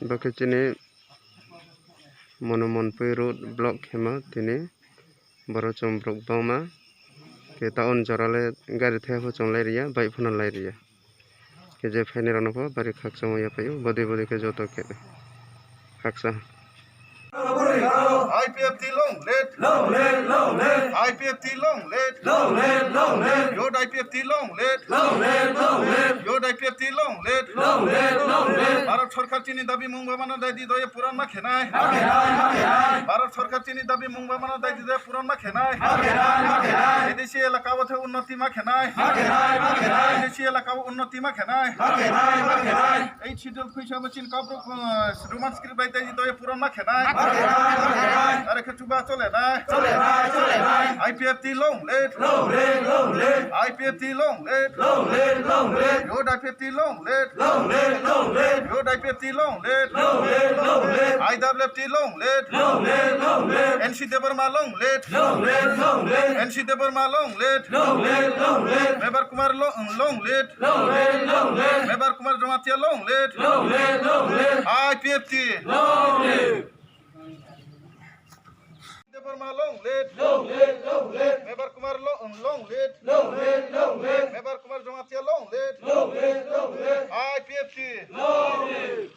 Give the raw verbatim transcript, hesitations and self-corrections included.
Bo khe chini Monomonpui road block khema tini borok chwng borok bangma khe town jora le gari thai pho chwng lai rwya, bike phano lai rwya. Khe je phainai rokno pho bari khakchangma yaphaio, bwdwi bwdwi khe joto khe khaksa. I P F T long live. Long live, long live. I P F T long live. Long live, long live. Youth I P F T long live. Long live, long live. Youth I P F T long live. Long live, long live. Bharat Sarkar chini dabi mung bamano dai di doye puran ma khenai. Ma khenai, ma khenai. Bharat Sarkar chini dabi mung bamano dai di doye puran ma khenai. Ma khenai, ma khenai. Bidesi elaka o the unnoti ma khenai. Ma khenai, ma khenai. Bidesi elaka o unnoti ma khenai. Ma khenai, ma khenai. Ei schedule khuisa machine kabruk, uh, Roman script bai tei toi puron ma khenai. Ma khenai, ma khenai. Are khe chuba chole nai. Chole nai, chole nai. I P F T long live. Long live, long live. I P F T long live. Long live, long live. Youth I P F T long live. Long live, long live. Youth I P F T long live. Long live, long live. I W F T long live. Long live, long live. N C Debbarma long live. Long live, long live. N C Debbarma long live. Long live, long live. Mebar Kumar long, long live. Long live, long live. Mebar Kumar Jamatia long live. Long live, long live. I P F T. Long live. Debbarma long live. Long live, long live. Mebar Kumar long, long live. Long live, long live. Mebar Kumar Jamatia long live. Long live, long live. I P F T. Long live.